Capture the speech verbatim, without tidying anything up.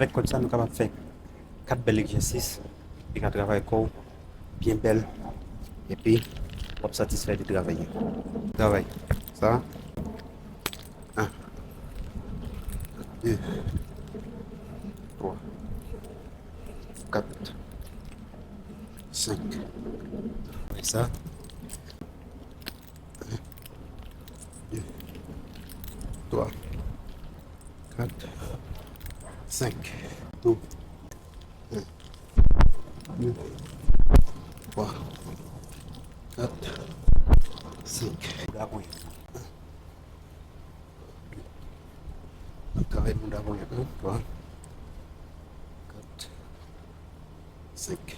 Avèk kòd sa, nou kapab fè kat bèl egzèsis ki ka travay kò w byen bèl, epi w ap satisfè de travay li. Travay sa. En, de, twa, kat, senk. Travay sa. En, de, twa, kat, senk. Nou. En, de, twa, kat, senk. Bouda konyen. N ap travay bouda konyen. En, twa, kat, senk.